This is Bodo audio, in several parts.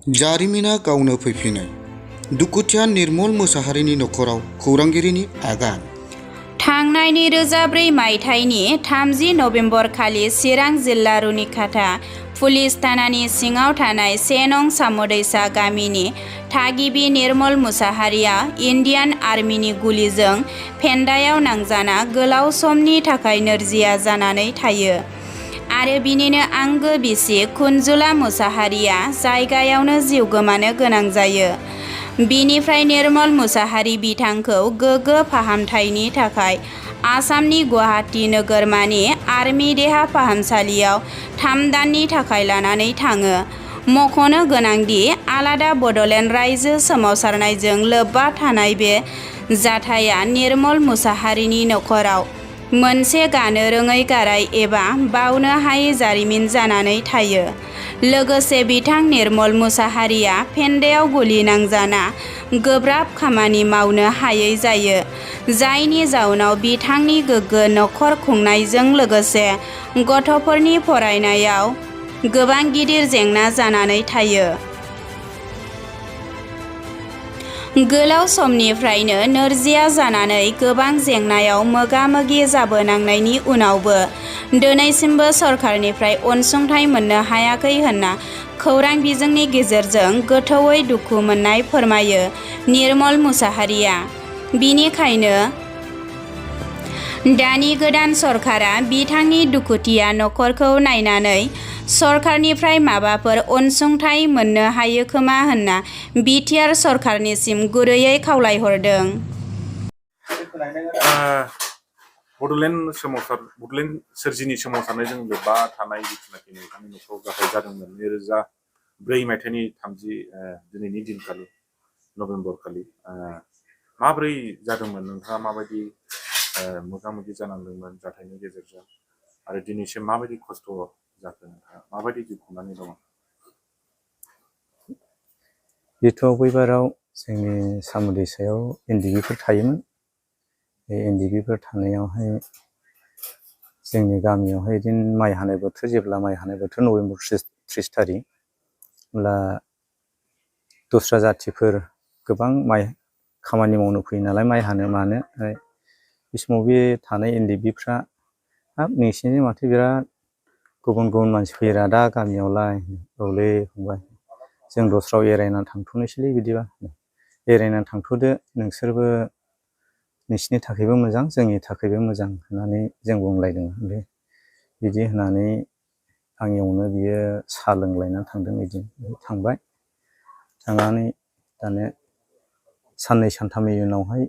जारिमिना गावनो फैफिनो। दुखुथिया निर्मल मोसाहारिनि नखराव खौरांगिरिनि आगान। थांनाय 2004 मायथाइनि 30 नबेम्बर खालि चिरां जिल्ला रुनिखाता पुलिस थानानि सिङाव थानाय 1 नं सामदैसा गामिनि थागिबि निर्मल मुसाहारिया इन्डियान आर्मिनि गुलिजों फेन्दायाव नांजाना गोलाव समनि थाखाय नोरजिया जानानै थायो आरो बिनिनो आंगो बिसि कुन्जुला मुसाहारिया जायगायावनो जिउ गोमानो गोनां जायो। बिनिफ्राय निर्मल मुसाहारि बिथांखौ गोग्गो फाहामथायनि थाखाय आसामनि गुवाहाटी नोगोरमानि आर्मि देहा फाहामसालियाव 3 दाननि थाखाय लानानै थाङो। मख'नो गोनांदि आलादा बड'लेण्ड रायजो सोमावसारनायजों लोब्बा थानाय बे जाथाया निर्मल मुसाहारिनि नखराव मोनसे गानो रोङै गाराय एबा बावनो हायै जारिमिन जानानै थायो। लोगोसे बिथां निर्मल मुसाहारिया फेन्दायाव गुलि नांजाना गोब्राब खामानि मावनो हायै जायो, जायनि जाउनाव बिथांनि गोग्गो नखर खुंनायजों लोगोसे गथ'फोरनि फरायनायाव गोबां गिदिर जेंना जानानै थायो। गोलाव समनिफ्रायनो नोरजिया जानानै गोबां जेंनायाव मोगा-मोगि जाबोनांनायनि उनावबो दिनैसिमबो सरकारनिफ्राय अनसुंथाइ मोननो हायाखै होनना खौरां बिजोंनि गेजेरजों गोथौयै दुखु मोननाय फोरमायो निर्मल मुसाहारिया। बिनिखायनो दानि गोदान सरकारा बिथांनि दुखुथिया नखरखौ नायनानै सरकारनिफ्राय माबाफोर अनसुंथाइ मोननो हायो खोमा होनना बिटिआर सरकारनिसिम गुरैयै खावलायहरदों। बड'लेण्ड सोरजिनि सोमावसारनायजों लोब्बा थानाय जिथुनाखि नोंथांनि नखराव जाथाय जादोंमोन 2004 मायथाइनि 30 दिनैनि दिनखालि नभेम्बर खालि माबोरै जादोंमोन, नोंथाङा माबायदि मोगा-मोगि जानांदोंमोन जाथायनि गेजेरजों आरो दिनैसिम माबायदि खस्थ' जाखो, नोंथाङा माबायदि जिउ खुंनानै दङ? बेथ' बैबाराव जोंनि सामदैसायाव एनडिबिफोर थायोमोन। बे एनडिबिफोर थानायावहाय जोंनि गामियावहाय बिदिनो माइ हानाय बोथोर, जेब्ला माइ हानाय बोथोर नभेम्बर 30 थारिख, होमब्ला दस्रा जाथिफोर गोबां माइ खामानि मावनो फैयो नालाय, माइ हानो मानो। बे समाव बे थानाय एनडिबिफ्रा, हाब नोंसिनिजों माथो बिराद गुबुन गुबुन मानसि फैयोरा दा गामियावलाय, औलै फंबाय जों दस्रायाव एरायनानै थांथ'नोसैलै, बिदिबा एरायनानै थांथ'दो, नोंसोरबो नोंसिनि थाखायबो मोजां जोंनि थाखायबो मोजां होननानै जों बुंलायदों। बिदि होननानै आंनियावनो बियो साहा लोंलायनानै थांदों। बिदिनो थांबाय, थांनानै दाने साननै सानथामनि उनावहाय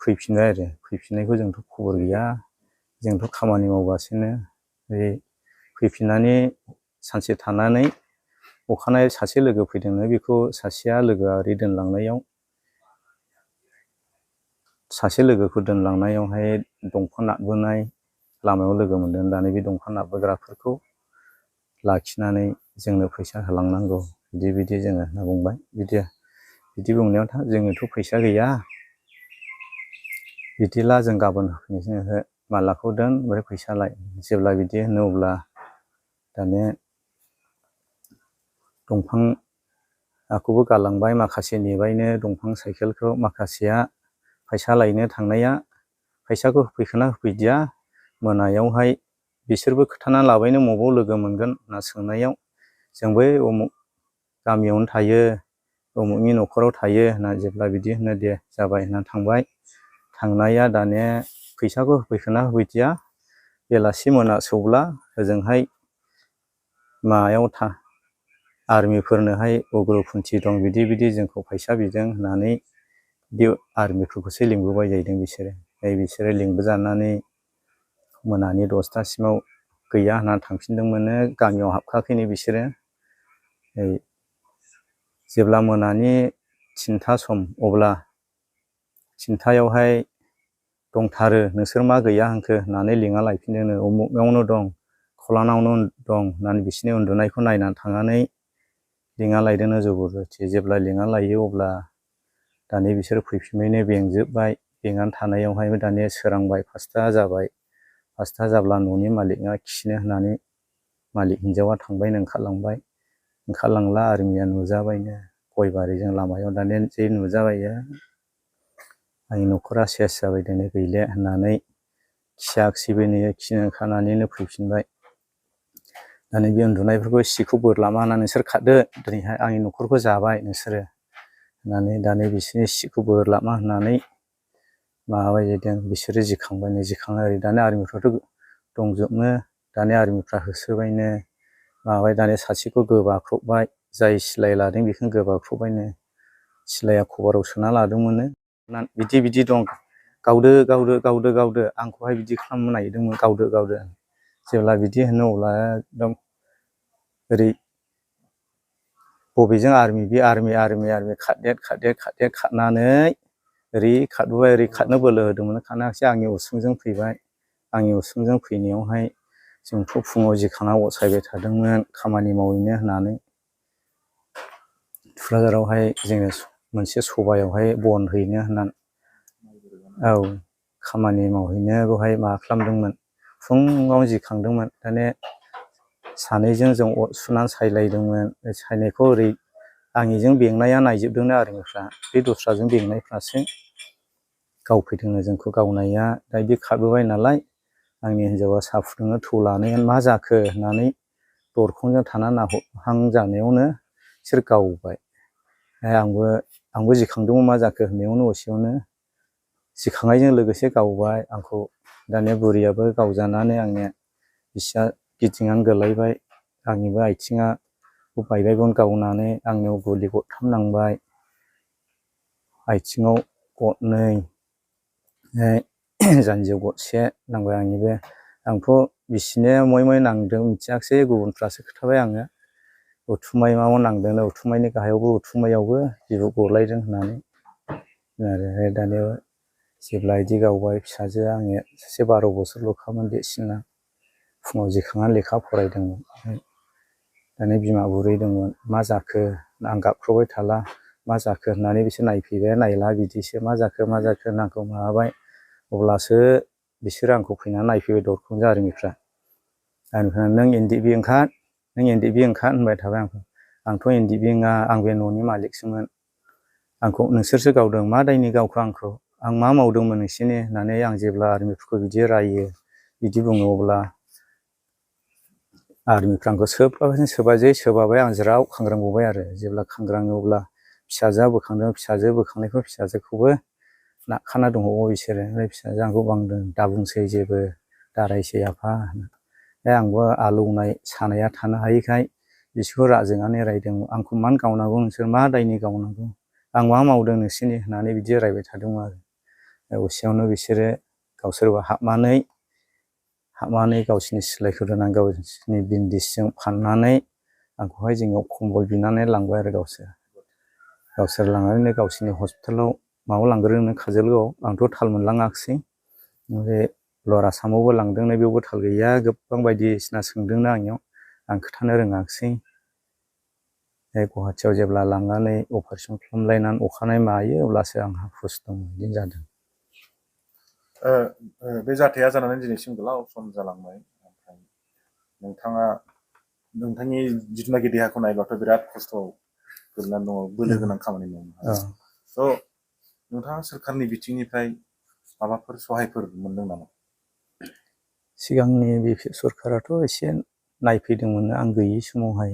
फैफिनबाय आरो फैफिननायखौ जोंथ' खबर गैया, जोंथ' खामानि मावगासिनो। फैफिननानै सानसे थानानै अखानायै सासे लोगो फैदोंनो, बेखौ सासेया लोगोआ ओरै दोनलांनायाव, सासे लोगोखौ दोनलांनायावहाय दंफां नाबोनाय लामायाव लोगो मोनदों। दानि बे दंफां नाबबोग्राफोरखौ लाखिनानै जोंनो फैसा होलांनांगौ, बिदि जोङो होनना बुंबाय। बिदि बुंनायाव जोङोथ' फैसा गैया, बिदिला जों गाबोन होफैनोसै, मालाखौ दोन ओमफ्राय फैसा लाय। जेब्ला बिदि होनो अब्ला दाने दंफांखौबो गालांबाय, माखासे नेबायनो दंफां साइकेलखौ, माखासेया फैसा लायनो थांनाया फैसाखौ होफैखोना होफैदिया, मोनायावहाय बिसोरबो खोथाना लाबायनो मबाव लोगो मोनगोन होनना सोंनायाव, जों बै उमुक गामियावनो थायो, उमुकनि नखराव थायो होनना जेब्ला बिदि होनो, दे जाबाय होनना थांबाय। थांनाया दाने फैसाखौ होफैखोना होफैदिया, बेलासि मोनासौब्ला ओजोंहाय मायाव आर्मिफोरनोहाय उग्रपन्थि दं, बिदि जोंखौ फैसा बिदों होननानै बे आर्मिफोरखौसो लिंबोबाय जाहैदों बिसोरो। बिसोरो लिंबोजानानै मोनानि 10थासिमाव गैया होननानै थांफिनदोंमोननो, गामियाव हाबखाखैनो बिसोरो। जेब्ला मोनानि 3था सम, अब्ला 3थायावहाय दंथारो, नोंसोर मा गैया होनखो होननानै लिंना लायफिनदोंनो। उमुकनावनो दं, खलानावनो दं होननानै बिसोरनि उन्दुनायखौ नायनानै थांनानै लिंना लायदोंनो जबरदस्ति। जेब्ला लिंना लायो अब्ला दाने बिसोर फैफिनबायनो, बेंजोब्बाय। बेंनानै थानायावहाय दाने सोरांबाय, 5था जाबाय। 5था जाब्ला न'नि मालिकआ खिनो होननानै मालिक हिन्जावा थांबायनो, ओंखारलांबाय। ओंखारलांला आर्मिया नुजाबायनो गय बारिजों लामायाव दानिया जै नुजाबाय आंनि न'खरा सेस जाबाय दिनै गैले होननानै खियाखिसैबो नेयो खिनो ओंखारनानैनो फैफिनबाय दानि बे उन्दुनायफोरखौ सिखौ बोरलामा होननानै नोंसोर खारदो दिनैहाय आंनि न'खरखौ जाबाय नोंसोरो होननानै दानि बिसोरनि सिखौ बोरलामा होननानै माबाबाय जादों बिसोरो जिखांबायनो जिखांनाय ओरै दानि आर्मिफ्राथ' दंजोबनो दानि आर्मिफ्रा होसोबायनो माबाबाय दानि सासेखौ गोबाख्रबबाय जाय सिलाय लादों बेखौनो गोबाख्रबबायनो सिलाया खबाराव सोना लादोंमोननो बिदि दं गावदो गावदो गावदो गावदो आंखौहाय बिदि खालामनो नागिरदोंमोन गावदो गावदो जेब्ला बिदि होनो अब्ला एकदम ओरै बबेजों आर्मि बे आर्मि खारदेर खारनानै ओरै खारबोबाय ओरै खारनो बोलो होदोंमोन खारनासो आंनि उसुंजों फैबाय आंनि उसुंजों फैनायावहाय जोंथ' फुङाव जिखांना असायबाय थादोंमोन खामानि मावहैनो होननानै थुक्राझारावहाय जोङो मोनसे सभायावहाय बन हैनो होननानै औ खामानि मावहैनो बेवहाय माबा खालामदोंमोन फुङाव जिखांदोंमोन दाने सानैजों जों अर सुनानै सायलायदोंमोन सायनायखौ ओरै आंनिजों बेंनाया नायजोबदोंनो आर्मिफ्रा बे दस्राजों बेंनायफ्रासो गावफैदोंनो जोंखौ गावनाया दा बे खारबोबाय नालाय आंनि हिन्जावा साहा फुदुंनो थौ लानाया मा जाखो होननानै दरखंजों थाना नाहरहां जानायावनो बिसोर गावबाय आंबो जिखांदोंमोन मा जाखो होननायावनो असेयावनो जिखांनायजों लोगोसे गावबाय आंखौ दानिया बुरियाबो गावजानानै आंनिया बिसिया गिदिंनानै गोलैबाय आंनिबो आथिङा बायबायमोन गावनानै आंनियाव गुलि गरथाम नांबाय आथिङाव गरनै जानजियाव गरसे नांबाय आंनिबो आंथ' बिसिनो मय नांदों मिथियाखिसै गुबुनफ्रासो खोथाबाय आङो उथुमाय मायाव नांदों उथुमायनि गाहायावबो उथुमायावबो बिबु गलायदों होननानै आरो दानिया जेब्ला बिदि गावबाय फिसाजोआ आंनिया सासे 12 बोसोरल'खामोन देरसिना फुङाव जिखांनानै लेखा फरायदोंमोन दानि बिमा बुरै दंमोन मा जाखो आं गाबख्रावबाय थाला मा जाखो होननानै बिसोर नायफैबाय नायला बिदिसो मा जाखो आंखौ माबाबाय अब्लासो बिसोरो आंखौ फैनानै नायफैबाय दरखंजों आर्मिफ्रा नों एनडिएफबि ओंखार होनबाय थाबाय आंथ' एनडिएफबि नङा आं बे न'नि मालिकसोमोन आंखौ नोंसोरसो गावदों मा दायनि गावखो आंखौ आं मा मावदोंमोन नोंसोरनि होननानै आं जेब्ला आर्मिफोरखौ बिदि रायो बिदि बुङो अब्ला आर्मिफ्रा आंखौ सोबाबाय आं ज्राव खांग्रांबावबाय आरो जेब्ला खांग्राङो अब्ला फिसाजोआ बोखांदों फिसाजो बोखांनायखौ फिसाजोखौबो नाखाना दंबावो बिसोरो ओमफ्राय फिसाजोआ आंखौ बांदों दा बुंसै जेबो दारायसै आफा आंबो आलौनाय सानाया थानो हायिखाय बिसोरखौ राजोंनानै रायदों आंखौ मानो गावनांगौ नोंसोर मा दायनि गावनांगौ आं मा मावदों नोंसोरनि होननानै बिदि रायबाय थादोंमोन आरो असेयावनो बिसोरो गावसोरबो हाबनानै गावसोरनि सिलायखौ दोननानै गावसोरनि बिन्दिसजों फाननानै आंखौहाय जोंनाव खम्बल बिनानै लांबाय आरो गावसोर लांनानैनो गावसोरनि हस्पिटालाव माबायाव लांग्रोदों काजलगावआव आंथ' थाल मोनलाङाखिसै ओमफ्राय लवार आसामावबो लांदोंनो बेयावबो थाल गैया गोबां बायदिसिना सोंदोंनो आंनियाव आं खोन्थानो रोङाखिसै गुवाहाटियाव जेब्ला लांनानै अपारेसन खालामलायनानै अखानायै मायो अब्लासो आंहा हुस दं बिदिनो जादों बे जाथाया जानानै दिनैसिम गोलाव सम जालांबाय ओमफ्राय नोंथाङा नोंथांनि जिथुनाखि देहाखौ नायब्लाथ' बिराद खस्थ' गोलैनानै दङ बोलो गोनां खामानि मावनो स' नोंथाङा सोरखारनि बिथिंनिफ्राय माबाफोर सहायफोर मोनदों नामा सिगांनि बिपि सरखाराथ' एसे नायफैदोंमोन आं गैयि समावहाय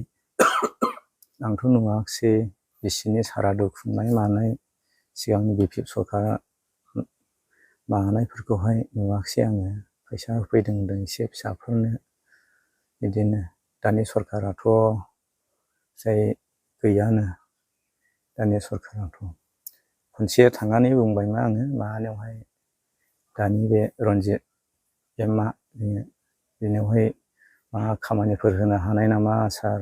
आंथ' नुवाखिसै बिसिनि सारादु खुंनाय मानाय सिगांनि बिपि सरखारा माबानायफोरखौहाय नुवाखिसै आङो फैसा होफैदों होनदों एसे फिसाफोरनो बिदिनो दानि सरखाराथ' जाय गैयानो दानि सरखाराथ' खनसे थांनानै बुंबायमा आङो माबानायावहाय दानि बे रन्जित एमआ बेनियावहाय मा खामानिफोर होनो हानाय नामा सार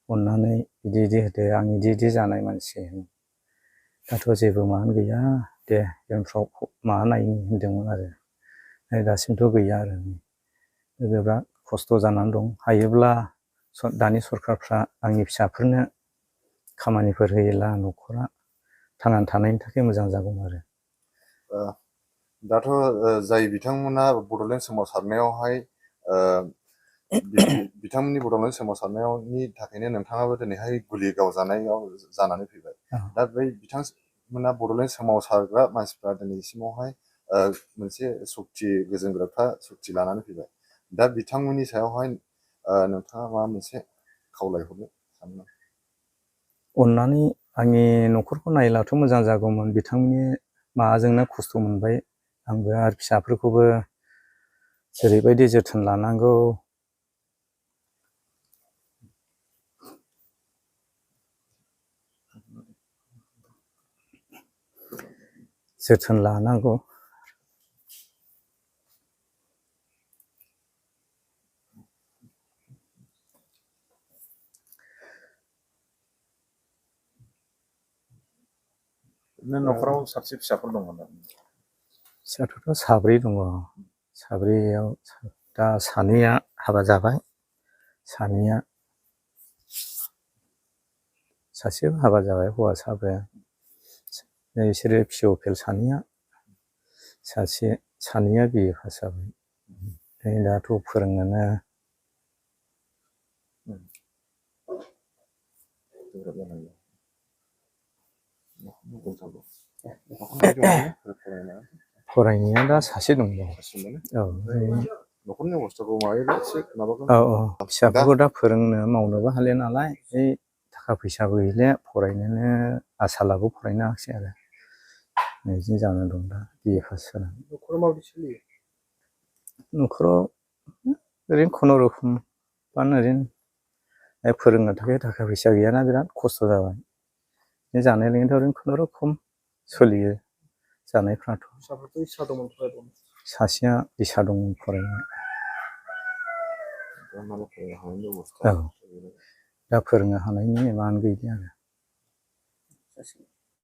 अननानै बिदि होदो आं बिदि जानाय मानसि दाथ' जेबो माबानो गैया दे उनफ्राव माबा नायनि होनदोंमोन आरो दासिमथ' गैया आरो बिराद खस्थ' जानानै दं हायोब्ला दानि सरखारफ्रा आंनि फिसाफोरनो खामानिफोर होयोब्ला न'खरा थांनानै थानायनि थाखाय मोजां जागौमोन आरो दाथ' जाय बिथांमोना बड'लेण्ड सोमावसारनायावहाय बिथांमोननि बड'लेण्ड सोमावसारनायनि थाखायनो नोंथाङाबो दिनैहाय गुलि गावजानायाव जानानै फैबाय दा बै बिथांमोना बड'लेण्ड सोमावसारग्रा मानसिफ्रा दिनैसिमावहाय मोनसे सक्ति गोजोनग्राथा सक्ति लानानै फैबाय दा बिथांमोननि सायावहाय नोंथाङा माबा मोनसे खावलायहरनो सानो अननानै आंनि न'खरखौ नायलाथ' मोजां जागौमोन बिथांमोननि माबाजोंनो खस्थ' मोनबाय आंबो आरो फिसाफोरखौबो जेरैबायदि जोथोन लानांगौ जोथोन लानांगौ न'खराव साबसे फिसाफोर दंमोन फिसाफोरथ' साब्रै दङ साब्रैयाव दा सानैया हाबा जाबाय सानैया सासेयाबो हाबा जाबाय हौवासाबो बिसोरो फिअ फेल सानैया सानैया बिए पास जाबाय दाथ' फोरोंनोनो फरायनाया दा सासे दङ औ न'खरनि अबस्थाखौ माबायोब्ला एसे माबागोन औ फिसाफोरखौ दा फोरोंनो मावनोबो हालिया नालाय थाखा फैसाबो गैले फरायनोनो आसालाबो फरायनो हायाखिसै आरो बिदिनो जाना दं दा बिए पास जानानै न'खराव माबायदि सोलियो न'खराव ओरैनो खुनुरुखुम ओरैनो फोरोंनो थाखाय थाखा फैसा गैयाना बिराद खस्थ' जाबाय जानाय लोंनायथ' ओरैनो खुनुरुखुम सोलियो जानायफ्राथ' फिसाफोरथ' इस्सा दंमोन फरायबावनो सासेया इसा दंमोन फरायनो औ दा फोरोंनो हानायनि माबानो गैलिया आरो